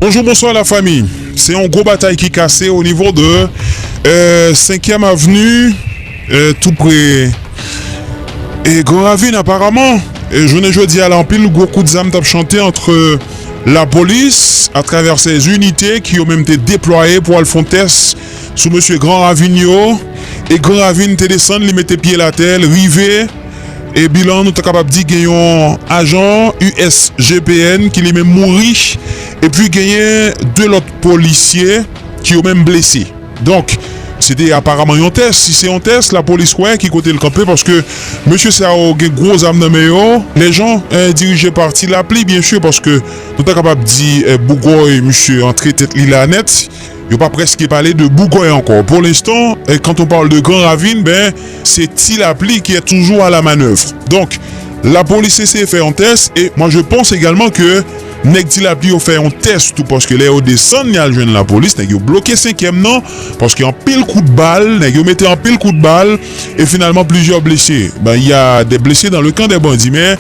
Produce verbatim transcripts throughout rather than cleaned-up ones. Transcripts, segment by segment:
Bonjou, bonswa lafanmi. Se yon gwo batay ki kase o nivo de, euh, Senkyèm Avni, euh, tou pre e Gran Ravin aparaman. E jounen jodi a la, anpil gwo kout zam t ap chante ant lapolis atravè sèz inite ki yo menm te deplwaye pou al fè yon tès sou mesye Gran Ravin yo. E Gran Ravin te desann, li mete pye l atè, l rive. E bilan, nou ta kapab di gen yon ajan U S G P N ki li menm mouri. Epi genyen de lòt polisye ki yo menm blese. Donk, se te aparaman yon tès. Si se yon tès, lapolis wè ki kote l kanpe, paske mesye sa yo gen gwo zam nan men yo. Lèjan, eh, dirije pa Ti Lapli, byen si, paske nou ta kapab di, eh, Bougòy, misye antre tèt li la nèt. Yo pa prèske pale de Bougòy ankò. Pou lenstan, eh, quand on parle de Gran Ravin, ben, se Ti Lapli qui est toujours à la manœuvre. Donk, lapolis eseye fè yon tès, e moi je pense également que nèg Ti Lapli yo fè yon tès tou, paske lè yo desann, y al jwenn lapolis, nèg yo bloke senkyèm nan, paske anpil kout bal, nèg yo mete anpil kout bal, e finalman plizyè blese. Ben, il y a des blessés dans le camp des bandits, men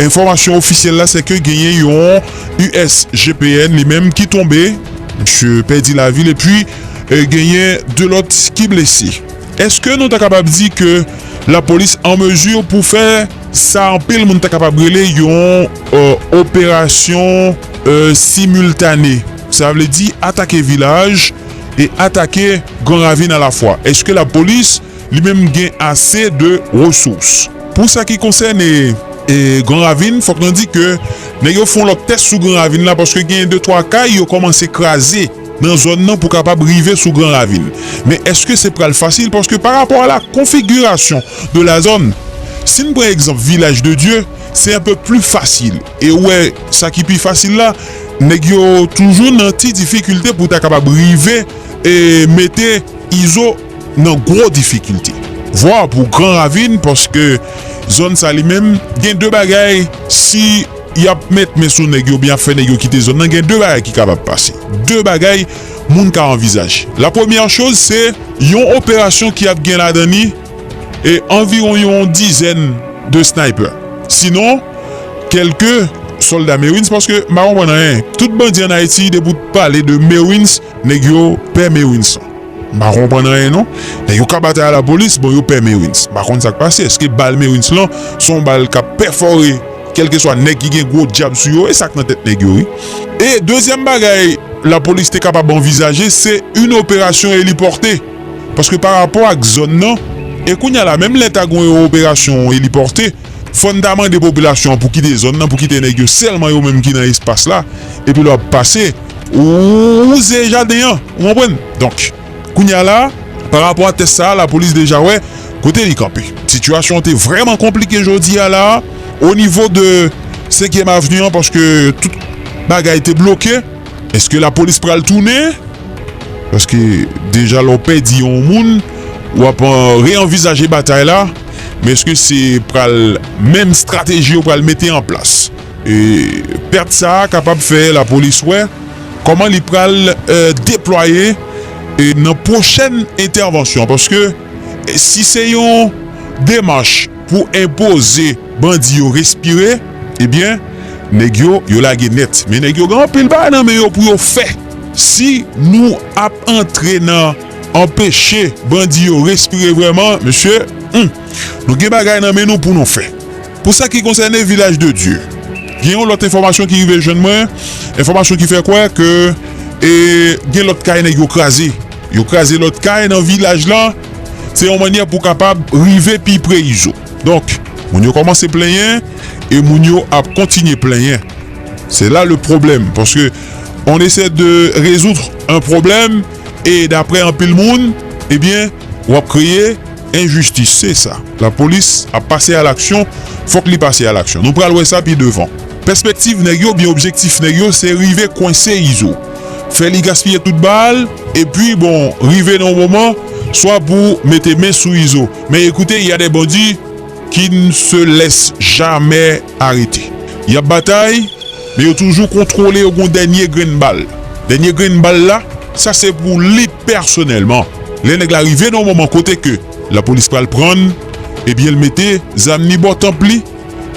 enfòmasyon ofisyèl la, se ke genyen yon U S G P N li menm ki tonbe, misye pèdi lavi l, epi, eh, genyen de lòt ki blese. Èske nou ta kapab di ke lapolis an mezi pou fè sa anpil moun ta kapab rele yon, eh, operasyon, eh, similtane? Sa vle di atake vilaj e atake Gran Ravin alafwa. Èske lapolis li menm gen ase de resous? Pou sa ki konsène, eh, Gran Ravin, fòk nou di ke nèg yo fè yon lòt tès sou Gran Ravin la, paske gen de twa kay yo kòmanse kraze nan zòn nan pou kapab rive sou Gran Ravin. Men èske se pral fasil? Paske pa rapò a la konfigirasyon de la zòn, si n pran egzanp Vilaj de Dye, se un peu plus facile. E ou wè, sa ki pi fasil la, nèg yo toujou nan ti difikilte pou ta kapab rive e mete Izo nan gwo difikilte. Vwa pou Gran Ravin, paske zòn sa li menm, gen de bagay, si y ap met men sou nèg yo, oubyen ap fè nèg yo kite zòn nan, gen de bagay ki kapab pase. De bagay moun ka anvizaje. La premyè choz, se yon operasyon ki ap gen ladan li, e anviwon yon dizèn de sniper. Sinon, kèlke sòlda Marines, paske m pa konprann anyen. Tout bandi ann Ayiti, depi w pale de Marines, nèg yo pè Marines lan. M pa konprann anyen non. Nèg yo ka batay a lapolis, bon, yo pè Marines. M pa konn sa k pase. Èske bal Marines lan se yon bal k ap pèfòre kèlkeswa nèg ki gen gwo djab sou yo? E sa k nan tèt nèg yo, wi. E dezyèm bagay lapolis te kapab anvizaje, se yon operasyon elipòte. Paske pa rapò ak zòn nan, e kounye a la, menm lè ta gen yon operasyon elipòte, fò n ta mande popilasyon an pou kite zòn nan, pou kite nèg yo sèlman yo menm ki nan espas la, epi lè w ap pase, ou wouze jaden an, ou konprann? Donk, kounye a la, pa rapò a tès sa a, lapolis deja wè kote li kanpe. Sitiyasyon an te vrèman konplike jodi a la, o nivo de Senkyèm Avni an, paske tout bagay te bloke. Èske lapolis pral tounen? Paske deja lè w pèdi yon moun, w ap, euh, reanvizaje batay la, men èske se pral menm estrateji yo pral mete an plas? E pèt sa a kapab fè lapolis wè kòman li pral, euh, deplwaye, e nan pwochèn entèvansyon, paske si se yon demach pou enpoze bandi yo respire, ebyen, nèg yo, yo lage nèt. Men nèg yo gen anpil bagay nan men yo pou yo fè. Si nou ap antre nan anpeche bandi yo respire vrèman, mesye, hmm, nou gen bagay nan men nou pou nou fè. Pou sa ki konsène Vilaj de Dye, gen yon lòt enfòmasyon ki rive jwenn mwen, enfòmasyon ki fè kwè ke, e, gen lòt kay nèg yo kraze. Yo kraze lòt kay nan vilaj lan, se yon mannyè pou kapab rive pi pre Izo. Donk, moun yo kòmanse plenyen e moun yo ap kontinye plenyen. Se la le problème, paske on essaie de résoudre un problème e daprè anpil moun, ebyen, w ap kreye enjistis, se sa. Lapolis ap pase a laksyon, fòk li pase a laksyon. Nou pral wè sa pi devan. Pèspektiv nèg yo, oubyen objektif nèg yo, se rive kwense Izo. Fè li gaspiye tout bal, epi, bon, rive nan yon moman, swa pou mete men sou Izo. Men ekoute, y a des bandits qui ne se laissent jamais arrêter. Y ap batay, men yo toujou kontwole, yo gon dènye grenn bal. Dènye grenn bal la, sa se pou li pèsonèlman. Lè nèg la rive nan yon moman kote ke lapolis pral prann, ebyen, l mete zam li bò tanp li,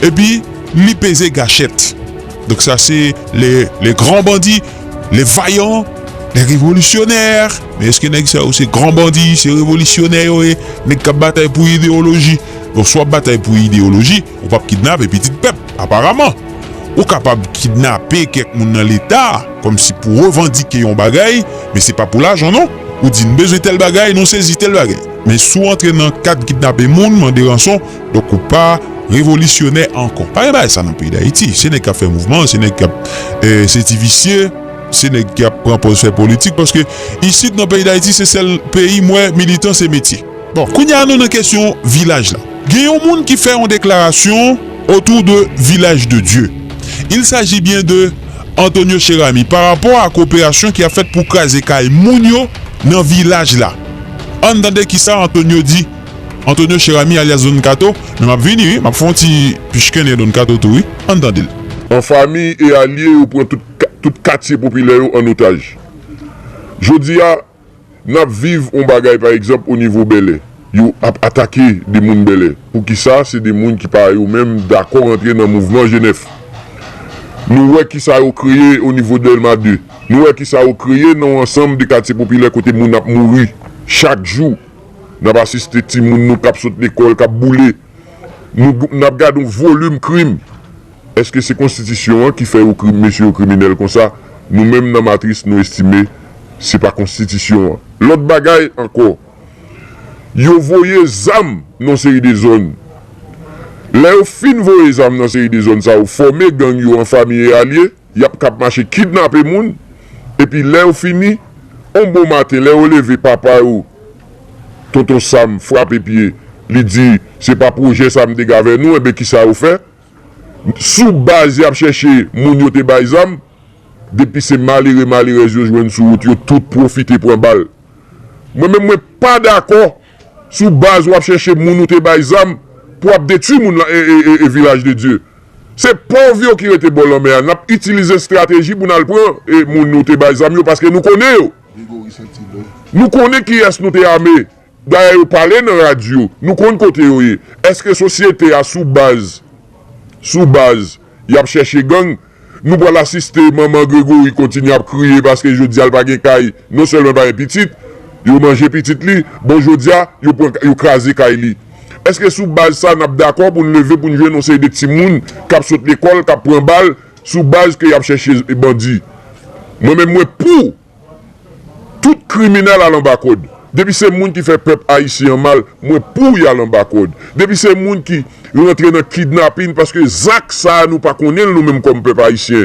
epi li peze gachèt. Donk sa se les, les grands bandits les vaillants, les révolutionnaires. Men èske nèg sa yo se gran bandi, se revolisyonè yo ye, nèg k ap batay pou ideyoloji? Bon, si w ap batay pou ideyoloji, ou p ap kidnape pitit pèp, aparaman. Ou kapab kidnape kèk moun nan Leta, kòmsi pou revandike yon bagay, men se pa pou lajan non. Ou di, "Nou bezwen tèl bagay, nou sezi tèl bagay." Men si w antre nan kad kidnape moun, mande ranson, donk ou pa revolisyonè ankò. Pa gen bagay sa nan peyi Dayiti. Se nèg k ap fè mouvman, se nèg k ap, eh, se ti visye, se nèg k ap pran pòz fè politik, paske isit nan peyi Dayiti, se sèl peyi m wè militan se metye. Bon, kounye a nou nan kesyon vilaj la. Gen yon moun ki fè yon deklarasyon autour de Village de Dieu. Il s'agit bien de Antonio Cheramy pa rapò ak operasyon ki ap fèt pou kraze kay moun yo nan vilaj la. Ann tande kisa Antonio di. Antonio Cheramy alyas Don Kato, men m ap vini wi, m ap fè yon ti pichkennen Don Kato tou wi. Ann tande l. An fanmi e alye, yo pran tout, ka- tout katye popilè yo an otaj. Jodi a, n ap viv yon bagay, pa egzanp, o nivo Bèlè. Yo ap atake de moun Bèlè. Poukisa? Se de moun ki pa yo menm dakò rantre nan mouvman G nèf. Nou wè kisa yo kreye o nivo Dèlma de. Nou wè kisa yo kreye nan yon ansanm de katye popilè kote moun ap mouri chak jou. N ap asiste timoun nou k ap sot lekòl, k ap boule. Nou, n ap gade yon volim krim. Èske se konstitisyon an ki fè yo kri-, mesye yo kriminèl konsa? Nou menm nan Matris, nou estime se pa konstitisyon an. Lòt bagay ankò, yo voye zam nan yon seri de zòn. Lè yo fin voye zam nan seri de zòn sa yo, fòme gang yo an fanmi e alye, y ap k ap mache kidnape moun, epi lè yo fini, yon bon maten, lè yo leve, papa yo, Tonton Sam, frape pye, li di, "Se pa pwojè sa m te gen avè nou," enben, kisa yo fè? Sou baz y ap chèche moun yo te bay zam, depi se malere, malerèz yo jwenn sou wout, yo tout pwofite pran bal. Mwen menm, mwen pa dakò sou baz w ap chèche moun ou te bay zam pou w ap detwi moun lan e, e, e, e Vilaj de Dye. Se pòv yo ki rete bò lanmè a. N ap itilize estrateji pou n al pran e moun nou te bay zam yo paske nou konnen yo. Nou konnen kiyès nou te ame. Dayè yo pale nan radyo. Nou konn kote yo ye. Èske sosyete a sou baz, sou baz, y ap chèche gang? Nou pral asiste manman Gregory kontinye ap kriye paske jodi a l pa gen kay, non sèlman pa gen pitit, yo manje pitit li, bon jodi a yo pran, yo kraze kay li. Èske sou baz sa n ap dakò pou n leve pou n jwenn yon seri de timoun k ap sot lekòl, k ap pran bal, sou baz ke y ap chèche bandi? Mwen menm mwen pou tout kriminèl al anba kòd. Depi se moun ki fè pèp ayisyen an mal, mwen pou y al anba kòd. Depi se moun ki rantre nan kidnapin, paske zak sa a nou pa konnen l nou menm kòm pèp ayisyen.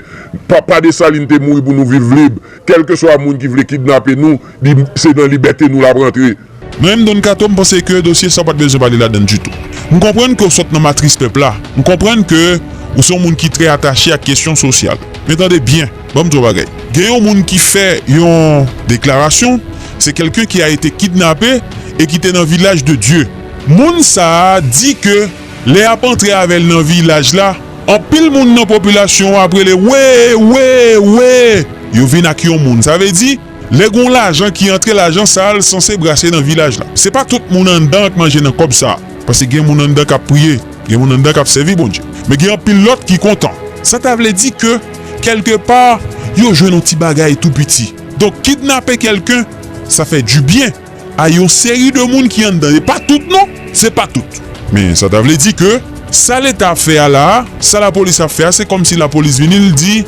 Papa Desalin te mouri pou nou viv lib. Kèlkeswa moun ki vle kidnape nou, li, se nan libète nou l ap rantre. Mwen menm Don Kato, m panse ke dosye sa w pa t bezwen pale ladann ditou. M konprann ke w sot nan matris pèp la. M konprann ke ou se yon moun ki trè atache ak kesyon sosyal. Men tande byen, ban m di w yon bagay. Gen yon moun ki fè yon deklarasyon, se quelqu'un qui a été kidnappé et qui était nan Vilaj de Dye. Moun sa a di ke lè y ap antre avè l nan vilaj la, anpil moun nan popilasyon an ap rele, "We, we, we!" Yo vin ak yon moun. Sa vle di, lè gon lajan ki antre, lajan sa a l sanse brase nan vilaj la. Se pa tout moun anndan k manje nan kòb sa a. Paske gen moun anndan k ap priye, gen moun anndan k ap sèvi Bondye. Men gen anpil lòt ki kontan. Sa ta vle di ke, kèlkepa, yo jwenn yon ti bagay tou piti. Donk, kidnape kèlken, sa fè dibyen a yon seri de moun ki anndan. E pa tout non, se pa tout. Men sa ta vle di ke sa Leta ap fè a la a, sa lapolis ap fè a, se kòmsi lapolis vini, l di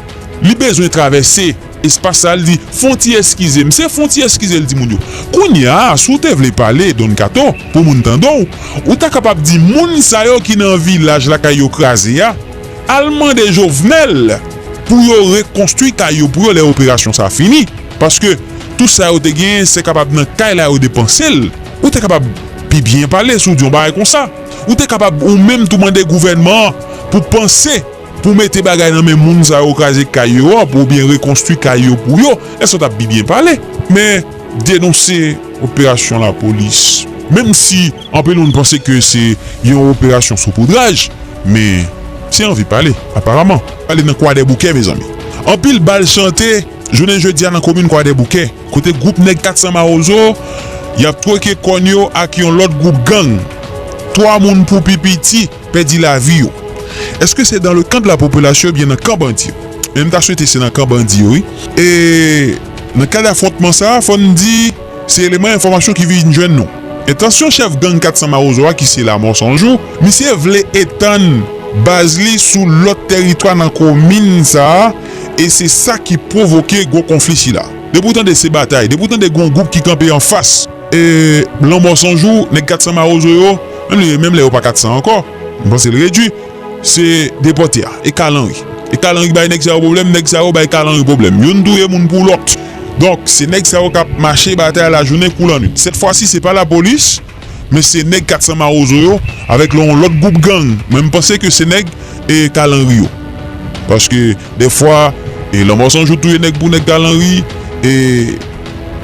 li bezwen travèse espas sa, l di, "Fon ti eskize m." Se fon ti eskize l di moun yo. Kounye a, si w te vle pale, Don Kato, pou moun tande w, ou ta kapab di moun sa yo ki nan vilaj lakay yo kraze a, al mande Jovenel pou yo rekonstwi kay yo pou yo lè operasyon sa fini. Paske tout sa yo te genyen, se kapab nan kay la yo depanse l. Ou te kapab pi byen pale si w di yon bagay konsa. Ou te kapab ou menm tou mande gouvènman an pou panse pou mete bagay nan men moun sa yo kraze kay yo an, pou oubyen rekonstwi kay yo pou yo. Èske w t ap pi byen pale? Men denonse operasyon lapolis, menm si anpil moun panse ke se yon operasyon soupoudraj, men se anvi pale, aparaman. Ale nan Kwadèboukè, mezanmi. Anpil bal chante jounen jodi a nan komin Kwadèboukè, kote gwoup nèg kat san Mawozo y ap twoke kòn yo ak yon lòt gwoup gang. Twa moun pou pi piti pèdi lavi yo. Èske se dans le camp de la population oubyen nan kan bandi yo? Men m ta swete se nan kan bandi yo, wi. E nan kad afwontman sa a, fò n di, se eleman enfòmasyon ki vin jwenn nou. Entansyon chèf gang kat san Mawozo a, ki se Lanmò San Jou, misye vle etann baz li sou lòt tèritwa nan komin sa a, e se sa ki pwovoke gwo konfli sila. Depi w tande se batay, depi w tande gon gwoup ki kanpe anfas, e, Lanmò San Jou, nèg kat san Mawozo yo, menm lè, menm lè yo pa kat san ankò, m panse l redui, se depòte a, e Kalanri. E Kalanri bay nèg sa yo pwoblèm, nèg sa yo bay Kalanri pwoblèm. Youn touye moun pou lòt. Donk, se nèg sa yo k ap mache batay lajounen kou lannwit. Sèt fwa si, se pa lapolis, men se nèg kat san Mawozo yo, avèk yon lòt gwoup gang. Mwen, m panse ke se nèg, e, Kalanri yo. Paske, dèfwa, e, Lanmò San Jou touye nèg pou nèg Kalanri, e,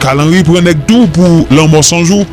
Kalanri pran nèg tou pou Lanmò San Jou.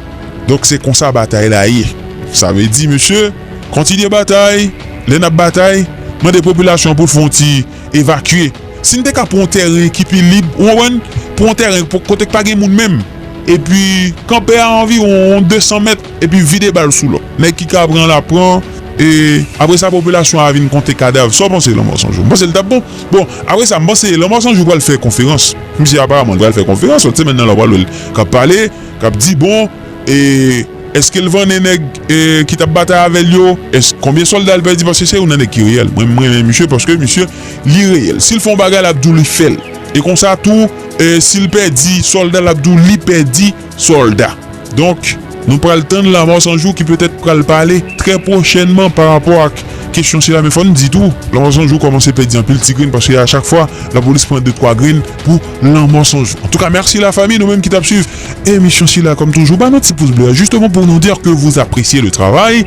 Donk, se konsa batay la ye. Sa vle di, mesye, kontinye batay. Lè n ap batay, mande popilasyon an pou l fè yon ti evakye. Si n te ka pran yon tèren ki pi lib, ou konprann? Pran yon tèren po-, kote k pa gen moun menm. Epi, kanpe a anviwon de san mèt, epi vide bal sou lòt. Nèg ki ka pran l ap pran, e apre sa, popilasyon an vin konte kadav. Sa w panse, Lanmò San Jou? M panse l t ap bon. Bon, apre sa, m panse Lanmò San Jou pral fè konferans. Misye, aparaman, l pral fè konferans, lòt semèn nan la, w pral wè l k ap pale, k ap di, bon, e, èske l vannen nèg, e, ki t ap batay avè l yo? Èske, konbyen sòlda l pèdi? Paske se youn nan nèg ki reyèl. Mwen, m renmen misye paske misye, li reyèl. Si l fè yon bagay, l ap di w li fè l. E konsa tou, e, si l pèdi sòlda, l ap di w li pèdi sòlda. Donk, nou pral tann Lanmò San Jou ki petèt pral pale trè pwochènman pa rapò ak kesyon sila. Men fò n di tou, Lanmò San Jou kòmanse pèdi anpil ti grenn paske a chak fwa, lapolis pran de twa grenn pou Lanmò San Jou. Antouka, mèsi lafanmi, nou menm ki t ap swiv emisyon sila, kòm toujou, ba nou ti pous ble a, justement pour nous dire que vous appréciez le travail.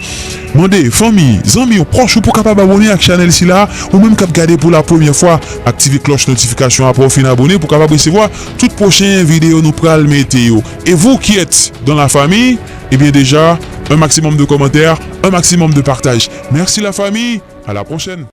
Mande fanmi, zanmi w, pwòch ou pou kapab abòne ak chanèl sila, ou menm k ap gade pou la premyè fwa, aktive klòch notifikasyon apre w fin abòne pou kapab resevwa tout pwochen videyo nou pral mete yo. Et vous qui êtes dans la famille, eh bien déjà, un maximum de commentaires, un maximum de partage. Merci la famille, à la prochaine.